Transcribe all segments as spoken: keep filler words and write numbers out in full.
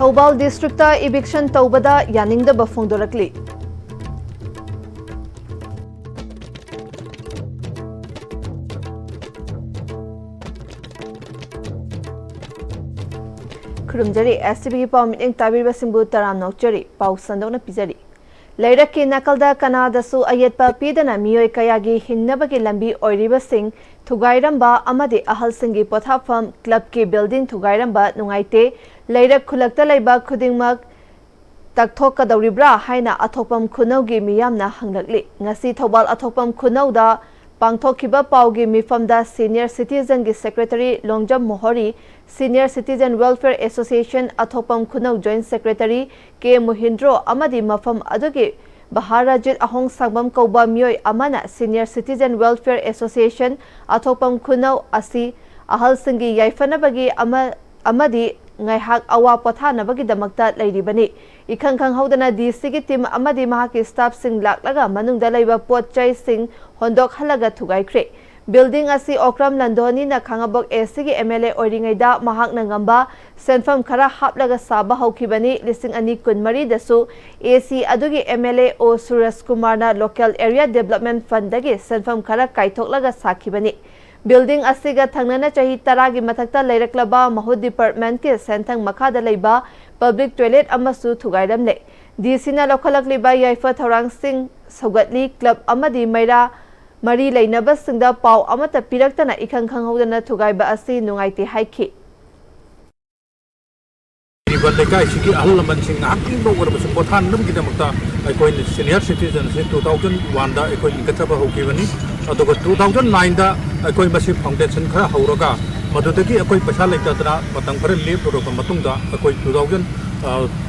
Thoubal district eviction ꯇꯧꯕꯗ ꯌꯥꯅꯤꯡꯗꯕ ꯐꯣꯡꯗꯣꯔꯛꯂꯤ꯫ ꯈꯨꯔꯨꯝꯖꯔꯤ꯫ ꯑꯦꯁ T ꯚꯤꯒꯤ ꯄꯥꯎ ꯃꯤꯠꯌꯦꯡ ꯇꯥꯕꯤꯔꯤꯕꯁꯤꯡꯕꯨ ꯇꯔꯥꯝꯅ ꯑꯣꯛꯆꯔꯤ꯫ ꯄꯥꯎ ꯁꯟꯗꯣꯛꯅ ꯄꯤꯖꯔꯤ꯫ ꯂꯩꯔꯛꯀꯤ ꯅꯥꯀꯜꯗ ꯀꯅꯥꯗꯁꯨ ꯑꯌꯦꯠꯄ ꯄꯤꯗꯅ ꯃꯤꯑꯣꯏ ꯀꯌꯥꯒꯤ ꯍꯤꯡꯅꯕꯒꯤ ꯂꯝꯕꯤ ꯑꯣꯏꯔꯤꯕꯁꯤꯡ ꯊꯨꯒꯥꯏꯔꯝꯕ ꯑꯃꯗꯤ ꯑꯍꯜꯁꯤꯡꯒꯤ ꯄꯣꯊꯥꯐꯝ ꯀ꯭ꯂꯕꯀꯤ ꯕꯤꯜꯗꯤꯡ ꯊꯨꯒꯥꯏꯔꯝꯕ ꯅꯨꯡꯉꯥꯏꯇꯦ꯫ ꯂꯩꯔꯛ ꯈꯨꯜꯂꯛꯇ ꯂꯩꯕ ꯈꯨꯗꯤꯡꯃꯛ ꯇꯛꯊꯣꯛꯀꯗꯧꯔꯤꯕ꯭ꯔꯥ ꯍꯥꯏꯅ ꯑꯊꯣꯛꯄꯝ ꯈꯨꯅꯧꯒꯤ ꯃꯤꯌꯥꯝꯅ ꯍꯪꯂꯛꯂꯤ꯫ ꯉꯁꯤ ꯊꯧꯕꯥꯜ ꯑꯊꯣꯛꯄꯝ ꯈꯨꯅꯧꯗ ꯄꯥꯡꯊꯣꯛꯈꯤꯕ ꯄꯥꯎꯒꯤ ꯃꯤꯐꯝꯗ ꯁꯤꯅꯤꯌꯔ ꯁꯤꯇꯤꯖꯟꯒꯤ secretary Longjam Mohori, senior citizen welfare association ꯑꯊꯣꯛꯄꯝ ꯈꯨꯅꯧ ꯖꯣꯏꯟꯠ ꯁꯦꯀ꯭ꯔꯦꯇꯔꯤ ꯀꯦ ꯃꯣꯍꯤꯟꯗ꯭ꯔꯣ ꯑꯃꯗꯤ ꯃꯐꯝ ꯑꯗꯨꯒꯤ ꯚꯥꯍꯥꯔꯥꯖꯤꯠ ꯑꯍꯣꯡ ꯁꯥꯡꯕꯝ ꯀꯧꯕ ꯃꯤꯑꯣꯏ ꯑꯃꯅ ꯁꯤꯅꯤꯌꯔ ꯁꯤꯇꯤꯖꯟ ꯋꯦꯜꯐꯤꯌꯔ ꯑꯦꯁꯣꯁꯤꯌꯦꯁꯟ ꯑꯊꯣꯛꯄꯝ ꯈꯨꯅꯧ ꯑꯁꯤ ꯑꯍꯜꯁꯤꯡꯒꯤ ꯌꯥꯏꯐꯅꯕꯒꯤ ꯑꯃ-, ꯑꯃꯗꯤ ꯉꯥꯏꯍꯥꯛ ꯑꯋꯥ ꯄꯣꯊꯥꯅꯕꯒꯤꯗꯃꯛꯇ ꯂꯩꯔꯤꯕꯅꯤ꯫ ꯏꯈꯪ ꯈꯪꯍꯧꯗꯅ ꯗꯤ ꯁꯤꯒꯤ ꯇꯤꯝ ꯑꯃꯗꯤ ꯃꯍꯥꯛꯀꯤ ꯁ꯭ꯇꯥꯐꯁꯤꯡ ꯂꯥꯛꯂꯒ ꯃꯅꯨꯡꯗ ꯂꯩꯕ ꯄꯣꯠ ꯆꯩꯁꯤꯡ ꯍꯣꯟꯗꯣꯛꯍꯜꯂꯒ ꯊꯨꯒꯥꯏꯈ꯭ꯔꯦ꯫ ꯕꯤꯜꯗꯤꯡ ꯑꯁꯤ ꯑꯣꯀ꯭ꯔꯝ ꯂꯟꯗꯣꯅꯤꯅ ꯈꯥꯉꯕꯣꯛ ꯑꯦ ꯁꯤꯒꯤ ꯑꯦꯝ ꯑꯦꯜ ꯑꯦ ꯑꯣꯏꯔꯤꯉꯩꯗ ꯃꯍꯥꯛꯅ ꯉꯝꯕ ꯁꯦꯟꯐꯝ ꯈꯔ ꯍꯥꯞꯂꯒ ꯁꯥꯕ ꯍꯧꯈꯤꯕꯅꯤ꯫ ꯂꯤꯁꯤꯡ ꯑꯅꯤ ꯀꯨꯟꯃꯔꯤꯗꯁꯨ ꯑꯦ ꯁꯤ ꯑꯗꯨꯒꯤ ꯑꯦꯝ ꯑꯦꯜ ꯑꯦ ꯑꯣ ꯁꯨꯔꯖ ꯀꯨꯃꯥꯔꯅ ꯂꯣꯀꯦꯜ ꯑꯦꯔꯤꯌꯥ ꯗꯦꯕꯂꯞꯃꯦꯟꯠ ꯐꯟꯗꯒꯤ ꯁꯦꯟꯐꯝ ꯈꯔ ꯀꯥꯏꯊꯣꯛꯂꯒ ꯁꯥꯈꯤꯕꯅꯤ꯫ ꯕꯤꯜꯗꯤꯡ ꯑꯁꯤꯒ ꯊꯪꯅꯅ ꯆꯍꯤ ꯇꯔꯥꯒꯤ ꯃꯊꯛꯇ ꯂꯩꯔꯛꯂꯕ ꯃꯍꯨꯠ ꯗꯤꯄꯥꯔꯠꯃꯦꯟꯠꯀꯤ ꯁꯦꯟꯊꯪ ꯃꯈꯥꯗ ꯂꯩꯕ ꯄꯕ꯭ꯂꯤꯛ ꯇꯣꯏꯂꯦꯠ ꯑꯃꯁꯨ ꯊꯨꯒꯥꯏꯔꯝꯂꯦ꯫ ꯗꯤ ꯁꯤꯅ ꯂꯧꯈꯠꯂꯛꯂꯤꯕ ꯌꯥꯏꯐ ꯊꯧꯔꯥꯡꯁꯤꯡ ꯁꯧꯒꯠꯂꯤ꯫ ꯀ꯭ꯂꯕ ꯑꯃꯗꯤ ꯃꯩꯔꯥ ꯃꯔꯤ ꯂꯩꯅꯕꯁꯤꯡꯗ ꯄꯥꯎ ꯑꯃꯠꯇ ꯄꯤꯔꯛꯇꯅ ꯏꯈꯪ ꯈꯪꯍꯧꯗꯅ ꯊꯨꯒꯥꯏꯕ ꯑꯁꯤ ꯅꯨꯡꯉꯥꯏꯇꯦ ꯍꯥꯏꯈꯤ꯫ ꯂꯩꯔꯤꯕ ꯂꯩꯀꯥꯏꯁꯤꯒꯤ ꯑꯍꯜ ꯂꯃꯟꯁꯤꯡ ꯉꯥꯏꯍꯥꯛꯇꯪꯗ ꯑꯣꯏꯔꯕꯁꯨ ꯄꯣꯊꯥꯅꯕꯒꯤꯗꯃꯛꯇ ꯑꯩꯈꯣꯏꯅ ꯁꯤꯅꯤꯌꯔ ꯁꯤꯇꯤꯖꯟ ꯑꯁꯤ ꯇꯨ ꯊꯥꯎꯖꯟ ꯋꯥꯟꯗ ꯑꯩꯈꯣꯏ ꯂꯤꯡꯈꯠꯆꯕ ꯍꯧꯈꯤꯕꯅꯤ꯫ ꯑꯗꯨꯒ ꯇꯨ ꯊꯥꯎꯖꯟ ꯅꯥꯏꯟꯗ ꯑꯩꯈꯣꯏ ꯃꯁꯤ ꯐꯥꯎꯟꯗꯦꯁꯟ ꯈꯔ ꯍꯧꯔꯒ ꯃꯗꯨꯗꯒꯤ ꯑꯩꯈꯣꯏ ꯄꯩꯁꯥ ꯂꯩꯇꯗꯅ ꯃꯇꯝ ꯈꯔ ꯂꯦꯞꯂꯨꯔꯕ ꯃꯇꯨꯡꯗ ꯑꯩꯈꯣꯏ ꯇꯨ ꯊꯥꯎꯖꯟ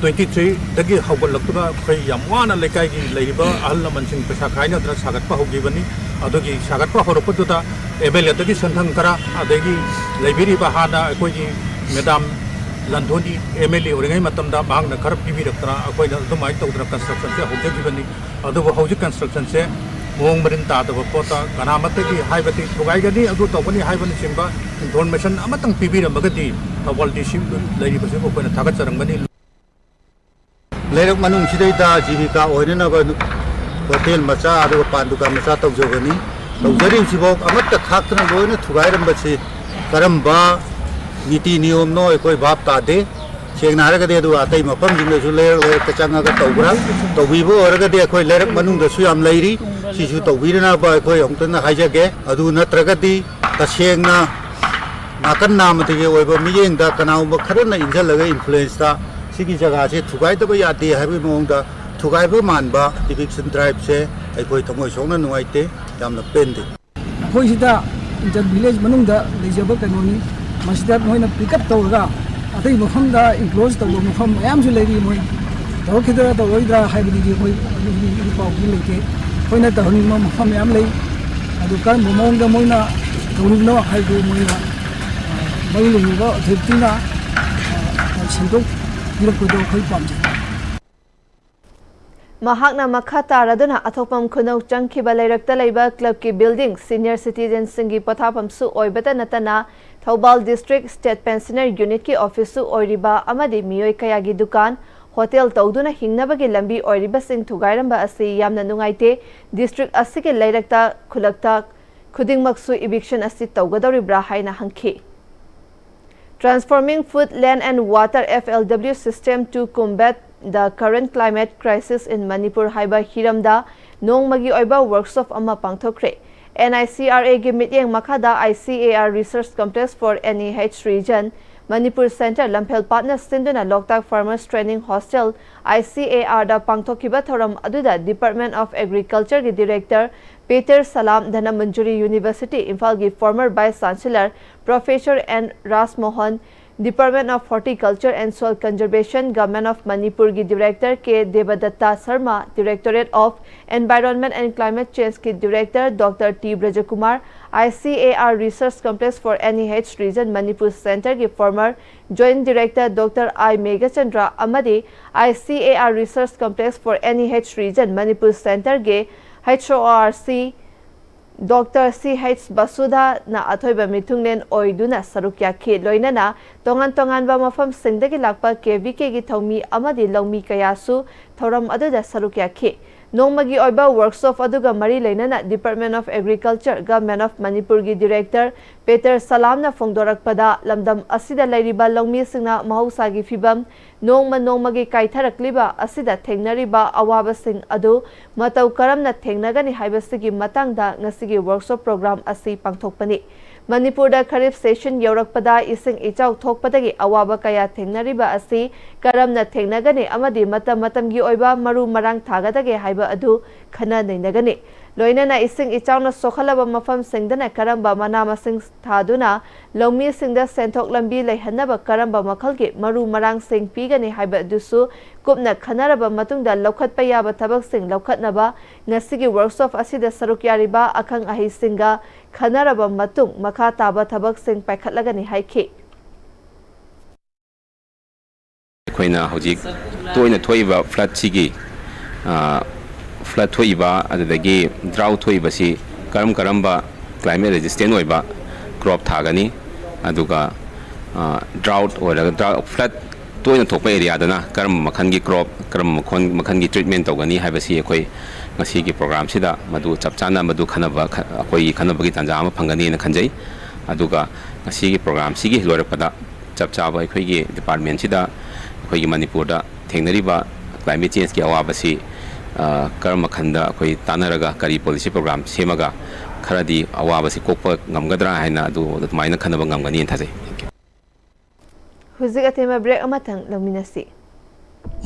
ꯇ꯭ꯋꯦꯟꯇꯤ ꯊ꯭ꯔꯤꯗꯒꯤ ꯍꯧꯒꯠꯂꯛꯇꯨꯅ ꯑꯩꯈꯣꯏ ꯌꯥꯝ ꯋꯥꯅ ꯂꯩꯀꯥꯏꯒꯤ ꯂꯩꯔꯤꯕ ꯑꯍꯜ ꯂꯃꯟꯁꯤꯡ ꯄꯩꯁꯥ ꯈꯥꯏꯅꯗꯅ ꯁꯥꯒꯠꯄ ꯍꯧꯈꯤꯕꯅꯤ꯫ ꯑꯗꯨꯒꯤ ꯁꯥꯒꯠꯄ ꯍꯧꯔꯛꯄꯗꯨꯗ ꯑꯦꯝ ꯑꯦꯜ ꯑꯦꯗꯒꯤ ꯁꯦꯟꯊꯪ ꯈꯔ, ꯑꯗꯒꯤ ꯂꯩꯕꯤꯔꯤꯕ ꯍꯥꯟꯅ ꯑꯩꯈꯣꯏꯒꯤ ꯃꯦꯗꯥꯝ ꯂꯟꯊꯣꯟꯒꯤ ꯑꯦꯝ ꯑꯦꯜ ꯑꯦ ꯑꯣꯏꯔꯤꯉꯩ ꯃꯇꯝꯗ ꯃꯍꯥꯛꯅ ꯈꯔ ꯄꯤꯕꯤꯔꯛꯇꯅ ꯑꯩꯈꯣꯏꯅ ꯑꯗꯨꯃꯥꯏꯅ ꯇꯧꯗꯅ ꯀꯟꯁꯇ꯭ꯔꯛꯁꯟꯁꯦ ꯍꯧꯖꯈꯤꯕꯅꯤ꯫ ꯑꯗꯨꯕꯨ ꯍꯧꯖꯤꯛ ꯀꯟꯁꯇ꯭ꯔꯛꯁꯟꯁꯦ ꯃꯑꯣꯡ ꯃꯔꯤꯟ ꯇꯥꯗꯕ ꯄꯣꯠꯇ ꯀꯅꯥꯃꯠꯇꯒꯤ ꯍꯥꯏꯕꯗꯤ ꯊꯨꯒꯥꯏꯒꯅꯤ, ꯑꯗꯨ ꯇꯧꯒꯅꯤ ꯍꯥꯏꯕꯅꯆꯤꯡꯕ ꯏꯟꯐꯣꯔꯃꯦꯁꯟ ꯑꯃꯇꯪ ꯄꯤꯕꯤꯔꯝꯃꯒꯗꯤ ꯊꯧꯕꯥꯜ ꯗꯤ ꯁꯤ ꯂꯩꯔꯤꯕꯁꯤꯕꯨ ꯑꯩꯈꯣꯏꯅ ꯊꯥꯒꯠꯆꯔꯝꯒꯅꯤ꯫ ꯂꯩꯔꯛ ꯃꯅꯨꯡꯁꯤꯗꯩꯗ ꯖꯤꯕꯤꯀꯥ ꯑꯣꯏꯅꯅꯕ ꯍꯣꯇꯦꯜ ꯃꯆꯥ ꯑꯗꯨꯒ ꯄꯥꯟ ꯗꯨꯀꯥꯟ ꯃꯆꯥ ꯇꯧꯖꯕꯅꯤ꯫ ꯇꯧꯖꯔꯤꯕꯁꯤꯐꯥꯎ ꯑꯃꯠꯇ ꯈꯥꯛꯇꯅ ꯂꯣꯏꯅ ꯊꯨꯒꯥꯏꯔꯝꯕꯁꯤ ꯀꯔꯝꯕ ꯅꯤꯇꯤ ꯅꯤꯌꯣꯝꯅꯣ ꯑꯩꯈꯣꯏ ꯚꯥꯞ ꯇꯥꯗꯦ꯫ ꯁꯦꯡꯅ ꯍꯥꯏꯔꯒꯗꯤ ꯑꯗꯨꯒ ꯑꯇꯩ ꯃꯐꯝꯁꯤꯡꯗꯁꯨ ꯂꯩꯔꯛ ꯂꯩꯔꯛꯇ ꯆꯪꯉꯒ ꯇꯧꯕ꯭ꯔꯥ? ꯇꯧꯕꯤꯕ ꯑꯣꯏꯔꯒꯗꯤ ꯑꯩꯈꯣꯏ ꯂꯩꯔꯛ ꯃꯅꯨꯡꯗꯁꯨ ꯌꯥꯝ ꯂꯩꯔꯤ꯫ ꯁꯤꯁꯨ ꯇꯧꯕꯤꯗꯅꯕ ꯑꯩꯈꯣꯏ ꯑꯃꯨꯛꯇꯪ ꯍꯥꯏꯖꯒꯦ꯫ ꯑꯗꯨ ꯅꯠꯇ꯭ꯔꯒꯗꯤ ꯇꯁꯦꯡꯅ ꯅꯥꯀꯟ ꯅꯥꯝꯃꯗꯒꯤ ꯑꯣꯏꯕ ꯃꯤꯠꯌꯦꯡꯗ ꯀꯅꯥꯒꯨꯝꯕ ꯈꯔꯅ ꯏꯟꯁꯤꯜꯂꯒ influenceꯇ ꯁꯤꯒꯤ ꯖꯒꯥꯁꯦ ꯊꯨꯒꯥꯏꯗꯕ ꯌꯥꯗꯦ ꯍꯥꯏꯕꯒꯤ ꯃꯑꯣꯡꯗ ꯊꯨꯒꯥꯏꯕ ꯃꯥꯟꯕ eviction driveꯁꯦ ꯑꯩꯈꯣꯏ ꯊꯃꯣꯏ ꯁꯣꯛꯅ ꯅꯨꯡꯉꯥꯏꯇꯦ, ꯌꯥꯝꯅ ꯄꯦꯟꯗꯦ꯫ ꯑꯩꯈꯣꯏꯁꯤꯗ inter village ꯃꯅꯨꯡꯗ ꯂꯩꯖꯕ ꯀꯩꯅꯣꯅꯤ꯫ ꯃꯁꯤꯗ ꯃꯣꯏꯅ pick up ꯇꯧꯔꯒ ꯑꯇꯩ ꯃꯐꯝꯗ enclose ꯇꯧꯕ ꯃꯐꯝ ꯃꯌꯥꯝꯁꯨ ꯂꯩꯔꯤ꯫ ꯃꯣꯏ ꯇꯧꯔꯛꯈꯤꯗ꯭ꯔꯥ ꯇꯧꯔꯣꯏꯗ꯭ꯔꯥ ꯍꯥꯏꯕꯗꯨꯗꯤ ꯑꯩꯈꯣꯏ ꯑꯗꯨꯒꯤ ꯄꯥꯎꯗꯤ ꯂꯩꯇꯦ꯫ ꯑꯩꯈꯣꯏꯅ ꯇꯧꯍꯟꯅꯤꯡꯕ ꯃꯐꯝ ꯃꯌꯥꯝ ꯂꯩ꯫ ꯑꯗꯨ ꯀꯔꯝꯕ ꯃꯑꯣꯡꯗ ꯃꯣꯏꯅ ꯇꯧꯔꯤꯕꯅꯣ ꯍꯥꯏꯕꯗꯨ ꯃꯣꯏꯅ, ꯑ, ꯃꯔꯤ ꯂꯩꯅꯕ authorityꯅ, ꯑ, ꯁꯦꯝꯗꯣꯛꯄꯤꯔꯛꯄꯗꯣ ꯑꯩꯈꯣꯏ ꯄꯥꯝꯖꯩ꯫ ꯃꯍꯥꯛꯅ ꯃꯈꯥ ꯇꯥꯔꯗꯨꯅ ꯑꯊꯣꯛꯄꯝ ꯈꯨꯅꯧ ꯆꯪꯈꯤꯕ ꯂꯩꯔꯛꯇ ꯂꯩꯕ clubꯀꯤ building, senior citizenꯁꯤꯡꯒꯤ ꯄꯣꯊꯥꯐꯝꯁꯨ ꯑꯣꯏꯕꯇ ꯅꯠꯇꯅ ꯊꯧꯕꯥꯜ district state pensioner unitꯀꯤ officeꯁꯨ ꯑꯣꯏꯔꯤꯕ ꯑꯃꯗꯤ ꯃꯤꯑꯣꯏ ꯀꯌꯥꯒꯤ ꯗꯨꯀꯥꯟ, ꯍꯣꯇꯦꯜ ꯇꯧꯗꯨꯅ ꯍꯤꯡꯅꯕꯒꯤ ꯂꯝꯕꯤ ꯑꯣꯏꯔꯤꯕꯁꯤꯡ ꯊꯨꯒꯥꯏꯔꯝꯕ ꯑꯁꯤ ꯌꯥꯝꯅ ꯅꯨꯡꯉꯥꯏꯇꯦ꯫ District ꯑꯁꯤꯒꯤ ꯂꯩꯔꯛꯇ, ꯈꯨꯜꯂꯛꯇ ꯈꯨꯗꯤꯡꯃꯛꯁꯨ eviction ꯑꯁꯤ ꯇꯧꯒꯗꯧꯔꯤꯕ꯭ꯔꯥ ꯍꯥꯏꯅ ꯍꯪꯈꯤ꯫ Transforming Food, Land and Water, F L W, system to combat the current climate crisis in Manipur ꯍꯥꯏꯕ ꯍꯤꯔꯝꯗ ꯅꯣꯡꯃꯒꯤ ꯑꯣꯏꯕ workshop ꯑꯃ ꯄꯥꯡꯊꯣꯛꯈ꯭ꯔꯦ꯫ N I C R Aꯒꯤ ꯃꯤꯠꯌꯦꯡ ꯃꯈꯥꯗ I C A R Research Complex for N E H Region, Manipur Center ꯂꯝꯐꯦꯜ ꯄꯥꯠꯅ ꯁꯤꯟꯗꯨꯅ ꯂꯣꯛꯇꯥꯛ Farmers Training Hostel, I C A Rꯗ ꯄꯥꯡꯊꯣꯛꯈꯤꯕ ꯊꯧꯔꯝ ꯑꯗꯨꯗ Department of Agricultureꯒꯤ Director Peter Salam, Dhanamanjuri University ꯏꯝꯐꯥꯜꯒꯤ former Vice Chancellor Professor N ꯔꯥꯖꯃꯣꯍꯟ, Department of Horticulture and Soil Conservation, Government of ꯃꯅꯤꯄꯨꯔꯒꯤ Director K Debadatta Sharma, Directorate of Environment and Climate Changeꯀꯤ Director Doctor T Brajakumar, I C A R Research Complex for N E H Region Manipur Centerꯒꯤ former Joint Director Doctor I Meghachandra ꯑꯃꯗꯤ I C A R Research Complex for N E H Region Manipur Centerꯒꯤ H O R C doctor C H ꯕꯁꯨꯙꯥꯅ ꯑꯊꯣꯏꯕ ꯃꯤꯊꯨꯡꯂꯦꯟ ꯑꯣꯏꯗꯨꯅ ꯁꯔꯨꯛ ꯌꯥꯈꯤ꯫ ꯂꯣꯏꯅꯅ ꯇꯣꯉꯥꯟ ꯇꯣꯉꯥꯟꯕ ꯃꯐꯝꯁꯤꯡꯗꯒꯤ ꯂꯥꯛꯄ ꯀꯦ V ꯀꯦꯒꯤ ꯊꯧꯃꯤ ꯑꯃꯗꯤ ꯂꯧꯃꯤ ꯀꯌꯥꯁꯨ ꯊꯧꯔꯝ ꯑꯗꯨꯗ ꯁꯔꯨꯛ ꯌꯥꯈꯤ꯫ ꯅꯣꯡꯃꯒꯤ ꯑꯣꯏꯕ ꯋꯔꯛꯁꯣꯞ ꯑꯗꯨꯒ ꯃꯔꯤ ꯂꯩꯅꯅ Department of Agriculture, Government of ꯃꯅꯤꯄꯨꯔꯒꯤ ꯗꯤꯔꯦꯛꯇꯔ ꯄꯦꯇꯔ ꯁꯂꯥꯝꯅ ꯐꯣꯡꯗꯣꯔꯛꯄꯗ, ꯂꯝꯗꯝ ꯑꯁꯤꯗ ꯂꯩꯔꯤꯕ ꯂꯧꯃꯤꯁꯤꯡꯅ ꯃꯍꯧꯁꯥꯒꯤ ꯐꯤꯕꯝ, ꯅꯣꯡꯃ ꯅꯣꯡꯃꯒꯤ ꯀꯥꯏꯊꯔꯛꯂꯤꯕ ꯑꯁꯤꯗ ꯊꯦꯡꯅꯔꯤꯕ ꯑꯋꯥꯕꯁꯤꯡ ꯑꯗꯨ ꯃꯇꯧ ꯀꯔꯝꯅ ꯊꯦꯡꯅꯒꯅꯤ ꯍꯥꯏꯕꯁꯤꯒꯤ ꯃꯇꯥꯡꯗ ꯉꯁꯤꯒꯤ ꯋꯔꯛꯁꯣꯞ ꯄ꯭ꯔꯣꯒ꯭ꯔꯥꯝ ꯑꯁꯤ ꯄꯥꯡꯊꯣꯛꯄꯅꯤ꯫ ꯃꯅꯤꯄꯨꯔꯗ ꯈꯔꯤꯐ ꯁꯦꯁꯟ ꯌꯧꯔꯛꯄꯗ ꯏꯁꯤꯡ ꯏꯆꯥꯎ ꯊꯣꯛꯄꯗꯒꯤ ꯑꯋꯥꯕ ꯀꯌꯥ ꯊꯦꯡꯅꯔꯤꯕ ꯑꯁꯤ ꯀꯔꯝꯅ ꯊꯦꯡꯅꯒꯅꯤ ꯑꯃꯗꯤ ꯃꯇꯝ ꯃꯇꯝꯒꯤ ꯑꯣꯏꯕ ꯃꯔꯨ ꯃꯔꯥꯡ ꯊꯥꯒꯗꯒꯦ ꯍꯥꯏꯕ ꯑꯗꯨ ꯈꯟꯅ ꯅꯩꯅꯒꯅꯤ꯫ ꯂꯣꯏꯅꯅ ꯏꯁꯤꯡ ꯏꯆꯥꯎꯅ ꯁꯣꯛꯍꯜꯂꯕ ꯃꯐꯝꯁꯤꯡꯗꯅ ꯀꯔꯝꯕ ꯃꯅꯥ ꯃꯁꯤꯡ ꯊꯥꯗꯨꯅ ꯂꯧꯃꯤꯁꯤꯡꯗ ꯁꯦꯟꯊꯣꯛ ꯂꯝꯕꯤ ꯂꯩꯍꯟꯅꯕ ꯀꯔꯝꯕ ꯃꯈꯜꯒꯤ ꯃꯔꯨ ꯃꯔꯥꯡꯁꯤꯡ ꯄꯤꯒꯅꯤ ꯍꯥꯏꯕ ꯑꯗꯨꯁꯨ ꯀꯨꯞꯅ ꯈꯟꯅꯔꯕ ꯃꯇꯨꯡꯗ ꯂꯧꯈꯠꯄ ꯌꯥꯕ ꯊꯕꯛꯁꯤꯡ ꯂꯧꯈꯠꯅꯕ ꯉꯁꯤꯒꯤ ꯋꯔꯛꯁꯣꯞ ꯑꯁꯤꯗ ꯁꯔꯨꯛ ꯌꯥꯔꯤꯕ ꯑꯈꯪ ꯑꯍꯩꯁꯤꯡꯒ ꯈꯟꯅꯔꯕ ꯃꯇꯨꯡ ꯃꯈꯥ ꯇꯥꯕ ꯊꯕꯛꯁꯤꯡ ꯄꯥꯏꯈꯠꯂꯒꯅꯤ ꯍꯥꯏꯈꯤ꯫ ꯑꯩꯈꯣꯏꯅ ꯍꯧꯖꯤꯛ ꯇꯣꯏꯅ ꯊꯣꯛꯏꯕ ꯐ꯭ꯂꯠꯁꯤꯒꯤ, ꯐ꯭ꯂꯠ ꯊꯣꯛꯏꯕ, ꯑꯗꯨꯗꯒꯤ ꯗ꯭ꯔꯥꯎꯠ ꯊꯣꯛꯏꯕꯁꯤ ꯀꯔꯝ ꯀꯔꯝꯕ ꯀ꯭ꯂꯥꯏꯃꯦꯠ ꯔꯦꯖꯤꯁꯇꯦꯟ ꯑꯣꯏꯕ ꯀ꯭ꯔꯣꯞ ꯊꯥꯒꯅꯤ, ꯑꯗꯨꯒ ꯗ꯭ꯔꯥꯎꯠ ꯑꯣꯏꯔꯒ, ꯗ꯭ꯔꯥꯎꯠ, ꯐ꯭ꯂꯠ ꯇꯣꯏꯅ ꯊꯣꯛꯄ ꯑꯦꯔꯤꯌꯥꯗꯅ ꯀꯔꯝꯕ ꯃꯈꯜꯒꯤ ꯀ꯭ꯔꯣꯞ, ꯀꯔꯝꯕ ꯃꯈꯜ, ꯃꯈꯜꯒꯤ ꯇ꯭ꯔꯤꯠꯃꯦꯟ ꯇꯧꯒꯅꯤ ꯍꯥꯏꯕꯁꯤ ꯑꯩꯈꯣꯏ ꯉꯁꯤꯒꯤ ꯄ꯭ꯔꯣꯒ꯭ꯔꯥꯝꯁꯤꯗ ꯃꯗꯨ ꯆꯞ ꯆꯥꯅ ꯃꯗꯨ ꯈꯟꯅꯕ, ꯑꯩꯈꯣꯏꯒꯤ ꯈꯟꯅꯕꯒꯤ ꯇꯥꯟꯖꯥ ꯑꯃ ꯐꯪꯒꯅꯤꯅ ꯈꯟꯖꯩ꯫ ꯑꯗꯨꯒ ꯉꯁꯤꯒꯤ ꯄ꯭ꯔꯣꯒ꯭ꯔꯥꯝꯁꯤꯒꯤ ꯂꯣꯏꯔꯛꯄꯗ ꯆꯞ ꯆꯥꯕ ꯑꯩꯈꯣꯏꯒꯤ ꯗꯤꯄꯥꯔꯠꯃꯦꯟꯁꯤꯗ ꯑꯩꯈꯣꯏꯒꯤ ꯃꯅꯤꯄꯨꯔꯗ ꯊꯦꯡꯅꯔꯤꯕ ꯀ꯭ꯂꯥꯏꯃꯦꯠ ꯆꯦꯟꯖꯀꯤ ꯑꯋꯥꯕꯁꯤ, ꯑ, ꯀꯔꯝꯕ ꯃꯈꯜꯗ ꯑꯩꯈꯣꯏ ꯇꯥꯟꯅꯔꯒ ꯀꯔꯤ ꯄꯣꯂꯤꯁꯤ ꯄ꯭ꯔꯣꯒ꯭ꯔꯥꯝ ꯁꯦꯝꯃꯒ ꯈꯔꯗꯤ ꯑꯋꯥꯕꯁꯤ ꯀꯣꯛꯄ ꯉꯝꯒꯗ꯭ꯔꯥ ꯍꯥꯏꯅ ꯑꯗꯨ ꯑꯗꯨꯃꯥꯏꯅ ꯈꯟꯅꯕ ꯉꯝꯒꯅꯤꯅ ꯊꯥꯖꯩ꯫ Thank you. ꯍꯧꯖꯤꯛ ꯑꯇꯦꯟꯕ ꯕ꯭ꯔꯦꯛ ꯑꯃꯇꯪ ꯂꯧꯃꯤꯟꯅꯁꯤ꯫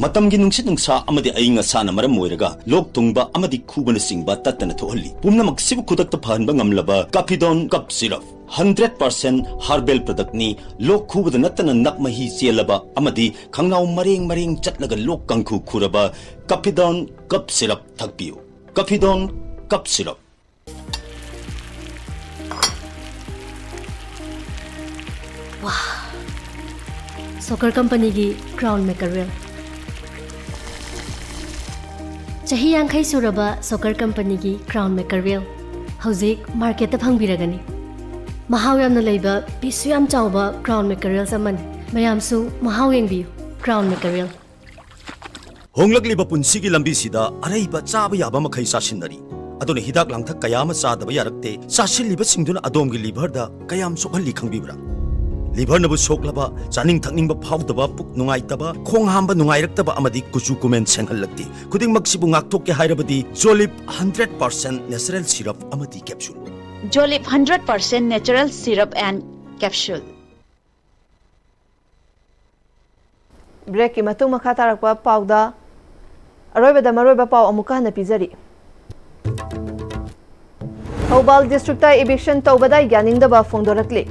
ꯃꯇꯝꯒꯤ ꯅꯨꯡꯁꯤꯠ ꯅꯨꯡꯁꯥ ꯑꯃꯗꯤ ꯑꯏꯪ ꯑꯁꯥꯅ ꯃꯔꯝ ꯑꯣꯏꯔꯒ ꯂꯣꯛ ꯊꯨꯡꯕ ꯑꯃꯗꯤ ꯈꯨꯕꯅꯆꯤꯡꯕ ꯇꯠꯇꯅ ꯊꯣꯛꯍꯜꯂꯤ꯫ ꯄꯨꯝꯅꯃꯛꯁꯤꯕꯨ ꯈꯨꯗꯛꯇ ꯐꯍꯟꯕ ꯉꯝꯂꯕ Kafidon cough syrup. Hundred percent herbal ꯄ꯭ꯔꯗꯛꯅꯤ꯫ ꯂꯣꯛ ꯈꯨꯕꯗ ꯅꯠꯇꯅ ꯅꯞ ꯃꯍꯤ ꯆꯦꯜꯂꯕ ꯑꯃꯗꯤ ꯈꯪꯅꯥꯎ ꯃꯔꯦꯡ ꯃꯔꯦꯡ ꯆꯠꯂꯒ ꯂꯣꯛ ꯀꯥꯡꯈꯨ ꯈꯨꯔꯕ ꯀꯥꯐꯤꯗꯣꯟ ꯀꯞ ꯁꯤꯔꯞ ꯊꯛꯄꯤꯌꯨ꯫ Kafidon cough syrup. ꯁꯣꯀꯔ ꯀꯝꯄꯅꯤꯒꯤ ꯀ꯭ꯔꯥꯎꯟ ꯃꯦꯀꯔꯦꯜ꯫ ꯆꯍꯤ ꯌꯥꯡꯈꯩ ꯁꯨꯔꯕ ꯁꯣꯀꯔ ꯀꯝꯄꯅꯤꯒꯤ ꯀ꯭ꯔꯥꯎꯟ ꯃꯦꯀꯔꯦꯜ꯫ ꯍꯧꯖꯤꯛ ꯃꯥꯔꯀꯦꯠꯇ ꯐꯪꯕꯤꯔꯒꯅꯤ꯫ ꯃꯍꯥꯎ ꯌꯥꯝꯅ ꯂꯩꯕ, ꯄꯤꯁꯁꯨ ꯌꯥꯝ ꯆꯥꯎꯕ ꯀ꯭ꯔꯥꯎꯟ ꯃꯦꯀꯔꯦꯜꯁ ꯑꯃꯅꯤ꯫ ꯃꯌꯥꯝꯁꯨ ꯃꯍꯥꯎ ꯌꯦꯡꯕꯤꯌꯨ꯫ ꯀ꯭ꯔꯥꯎꯟ ꯃꯦꯀꯔꯦꯜ꯫ ꯍꯣꯡꯂꯛꯂꯤꯕ ꯄꯨꯟꯁꯤꯒꯤ ꯂꯝꯕꯤꯁꯤꯗ ꯑꯔꯩꯕ ꯆꯥꯕ ꯌꯥꯕ ꯃꯈꯩ ꯆꯥꯁꯤꯟꯅꯔꯤ꯫ ꯑꯗꯨꯅ ꯍꯤꯗꯥꯛ ꯂꯥꯡꯊꯛ ꯀꯌꯥ ꯑꯃ ꯆꯥꯗꯕ ꯌꯥꯔꯛꯇꯦ꯫ ꯆꯥꯁꯤꯜꯂꯤꯕꯁꯤꯡꯗꯨꯅ ꯑꯗꯣꯝꯒꯤ ꯂꯤꯚꯔꯗ ꯀꯌꯥꯝ ꯁꯣꯛꯍꯜꯂꯤ ꯈꯪꯕꯤꯕ꯭ꯔꯥ? ꯂꯤꯚꯔꯅꯕꯨ ꯁꯣꯛꯂꯕ, ꯆꯥꯅꯤꯡ ꯊꯛꯅꯤꯡꯕ ꯐꯥꯎꯗꯕ, ꯄꯨꯛ ꯅꯨꯡꯉꯥꯏꯇꯕ, ꯈꯣꯡ ꯍꯥꯝꯕ ꯅꯨꯡꯉꯥꯏꯔꯛꯇꯕ ꯑꯃꯗꯤ ꯀꯨꯆꯨ ꯀꯨꯃꯦꯟ ꯁꯦꯡꯍꯜꯂꯛꯇꯦ꯫ ꯈꯨꯗꯤꯡꯃꯛꯁꯤꯕꯨ ꯉꯥꯛꯊꯣꯛꯀꯦ ꯍꯥꯏꯔꯕꯗꯤ ꯖꯣꯂꯤꯞ ꯍꯟꯗ꯭ꯔꯦꯠ ꯄꯥꯔꯁꯦꯟ ꯅꯦꯆꯔꯦꯜ ꯁꯤꯔꯞ ꯑꯃꯗꯤ capsule. Jolib hundred percent natural syrup and capsule. ꯕ꯭ꯔꯦꯛꯀꯤ ꯃꯇꯨꯡ ꯃꯈꯥ ꯇꯥꯔꯛꯄ ꯄꯥꯎꯗ ꯑꯔꯣꯏꯕꯗ ꯃꯔꯨꯑꯣꯏꯕ ꯄꯥꯎ ꯑꯃꯨꯛꯀ ꯍꯟꯅ ꯄꯤꯖꯔꯤ꯫ ꯊꯧꯕꯥꯜ ꯗꯤꯁꯇ꯭ꯔꯤꯛꯇ ꯏꯚꯤꯛꯁꯟ ꯇꯧꯕꯗ ꯌꯥꯅꯤꯡꯗꯕ ꯐꯣꯡꯗꯣꯔꯛꯂꯤ꯫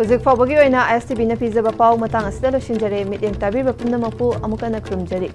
ꯍꯧꯖꯤꯛ ꯐꯥꯎꯕꯒꯤ ꯑꯣꯏꯅ ꯑꯥꯏ ꯑꯦꯁ ꯇꯤ ꯚꯤꯅ ꯄꯤꯖꯕ ꯄꯥꯎ ꯃꯇꯥꯡ ꯑꯁꯤꯗ ꯂꯣꯏꯁꯤꯟꯖꯔꯦ꯫ ꯃꯤꯠꯌꯦꯡ ꯇꯥꯕꯤꯕ ꯄꯨꯝꯅꯃꯛꯄꯨ ꯑꯃꯨꯛ ꯍꯟꯅ ꯈꯨꯔꯨꯝꯖꯔꯤ꯫